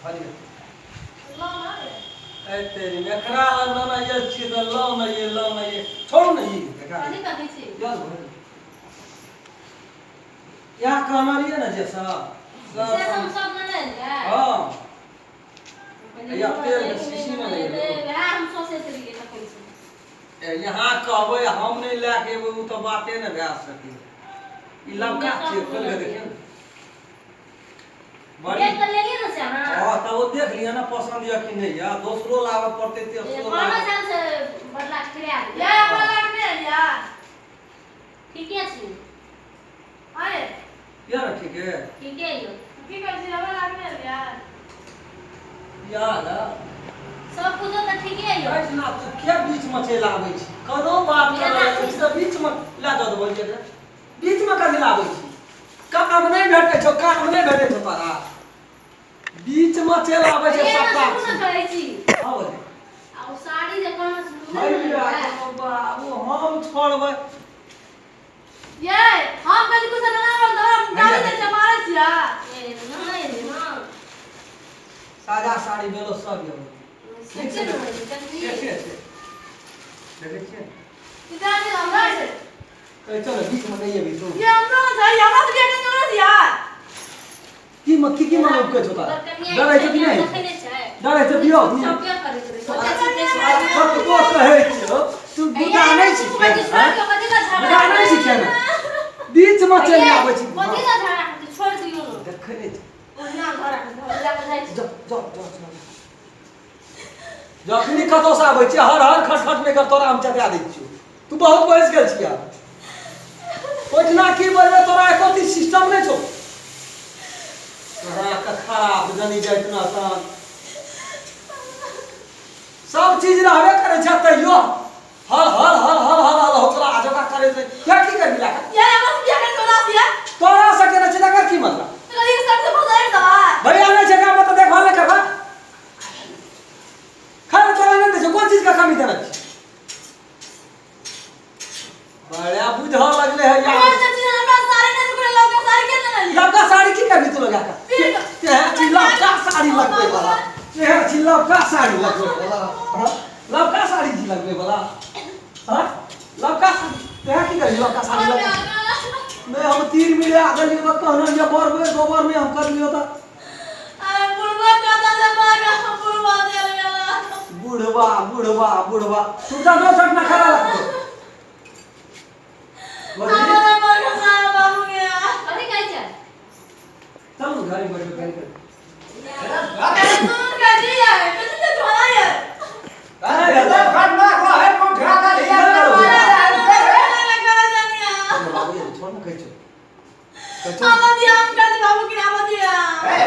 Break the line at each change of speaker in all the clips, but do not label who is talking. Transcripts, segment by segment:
हरियर ए तेरी एकरा लग ना ना ये छियै तऽ लौ ना ये लौ ना ये छोड़ू ना ई एकरा
कथी कहै छी
यस भरि यहाँ कहना रहियै ने जे सब
से
सब
हम सब ने लेलियै
हँ या तेल के शीशी ने लेलियै।
वएह हम सोचैत रहियै तखन से
ए, यहाँ कहबै हम नहि लए के एबै ओ तऽ बाते नहि भए सकै ई लबका छियै खोलि कऽ देखियौ ने बड़ी
देख तऽ लेलियै ने से अहाँ
हँ तऽ ओ देख लिअ ने पसन्द यऽ कि नहि यऽ दोसरो लाबऽ पड़तै तेसरो
कहने
लाबऽ
छल से बदला के खिला देबै
ये हमरा लगने या
ठीके छी
आए
यऽ ने ठीके
ठीके यौ
की कहै छी हमरा लगने या
यऽ ने
सब कुछो तऽ ठीके यौ
राति ना तू किया बीच मे चलि आबै छी कोनो बात
मेरा
करै छी तऽ बीच मे लए दऽ देबो जे बीच मे कथी लाबै छी काम नहि भेटै छौ काम नहि भेटै छौ तोरा बीच मे चलि आबै छै
ये ना
सबटा
सुनू ने कहै छी
हँ बोले
आ ओ साड़ी जे कहने छलहुँ नहि
भैया
लेलियै?
बाबू हम छोड़बै
ये हम कल कुछ ना बोल हम गाली दे छै मारै छिया
ए, नहि ने
सादा साड़ी बेलो सब यौ
ठीक छै ने देखी
देखै छियै देखै छियै
इधर नहीं हमरा छै
कहै चल बीच मे नहि एबी तू
ये हमरा छै हमरा से बियाह करना छिया
की म की की मन उपकै छौ तोरा डरै छौ कि नहि डरै छौ दियौ
सबके करैत रहै सोचै छी ते
कतबो कहै छियौ तू गुदा नहि छी गुदा नहि छी केना बीच मे चलि आबै छी
कथी लए झगड़ा हेतै छोड़ि दियौ ने
देखै नहि छी
ओहिना घर लए कऽ जाइ छी
जा जा जा जा जखनी कतौसँ आबै छियै हर हर खट खट नहि कर तोरा हम चटा दै छियौ तू बहुत बैस गेल छियै ओहिठिना की बजबै तोरा एको चीज सिस्टम नहि छौ तोरा के खराब जनी जाइत ना तहन सब चीज रहबे करै छै तैयो हल हल हल हल हल हल होकरा आजोका करै छै क्या की करबी लाका
ये हमरा से बियाह करना छिया
तोरा सके नहि छै तकर की मतलब
तो ये सब से भजाई दवा
भैया नहि छै काम तऽ देखभाल नहि करबा खाना तोरा नहि दै छै कोन चीज के कमी देने छै बड़ा बुझऽ लगले है यार
और चाची हमरा साड़ी नहीं सुखरे लौका साड़ी के ना लिया
लबका साड़ी की करबी तू लगा के तेहन छी लबका साड़ी लगबै वाला तेहन छी लबका साड़ी लगबै वाला हाँ? लबका साड़ी छी लगबै वाला हाँ? लबका साड़ी तेहन की करबी लबका साड़ी लगा नहीं हम तीर मिले आ गेलियो तऽ कहना ये बर बेर गोबर में हम कर लियो तऽ
अरे बुढ़वा कता से भागा बुढ़वा चल गेला
बुढ़वा बुढ़वा बुढ़वा तू जा दो चटना खा ला
हमारा मर सारा बाबू गया
कथी कहै छै
चल घर ही बैठो घर कर
अरे सुन का जी है कुछ तो थोड़ा है
बाबू ये छोड़ ना कहै छौ कहै छौ
आवा दिया हम कर बाबू की आवा दिया
ए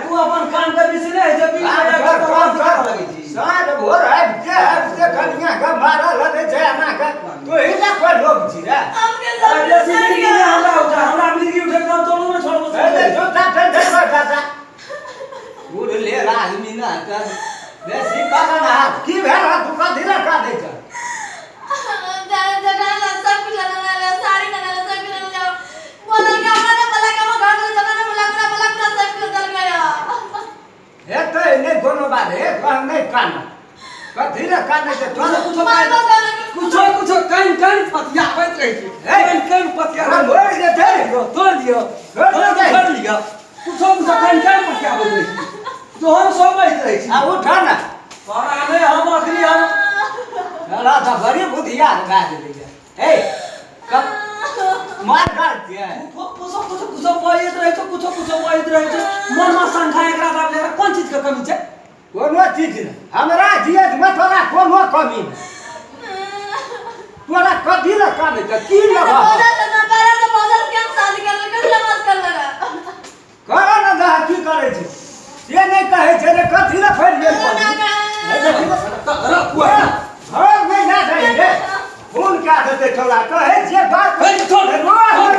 तू अपन काम कर बिसी नहीं जब भी कर लगे छी
हम के
अरे बेसी मिर्गी नहीं हमरा उठा हमरा मिर्गी उठे काम तोड़ू ना छोड़बो
की भेल तू कथी लए कानै छ
सब कुछ लगा ले साड़ी लगा ले सब कुछ लगा बोला के हमरा ने बोला के हम घर में जमा ने बोला पूरा बोला पूरा सब कुछ दल गया
हेतै नहि कोनो बात हे तोहर नहि कान कथी लए कानै छै तोहर
कुछो कुछो कुछो कन कन पतियाबैत रहै छी कन कन पतिया
मरि जेतै
तोड़ दियौ
छोड़ दियौ।
छोड़ लिअ कुछो कुछो कन कन पतियाबैत रहै छी जो हम सब बाजैत रहै छी
आ उठ ने
तोरा नहि हम अखनी हम
तोरा तऽ बड़ी बुधियार भए गेलैए हे कब मार डाल छियै
कुछो कुछो कुछो बाजैत रहै छौ कुछो कुछो बाजैत रहै छौ मनमे शंका एकरा दाब एकरा कोन चीजके कमी छै
कोनो चीज नहि हमरा जियतमे तोरा कोनो कमी नहि तोरा कथी लए कानै छै की लेबह
बोला से ना पहले तो बोला के हम शादी कर ले कर नमाज कर लगा
कर ने दह की करै छै से नहि कहै छै रे कथी लए फड़ि गेल हँ नहि लए जाइ रे फोन कए देतै तोरा कहै छियै बात
छोड़
रोज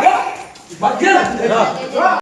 छोड़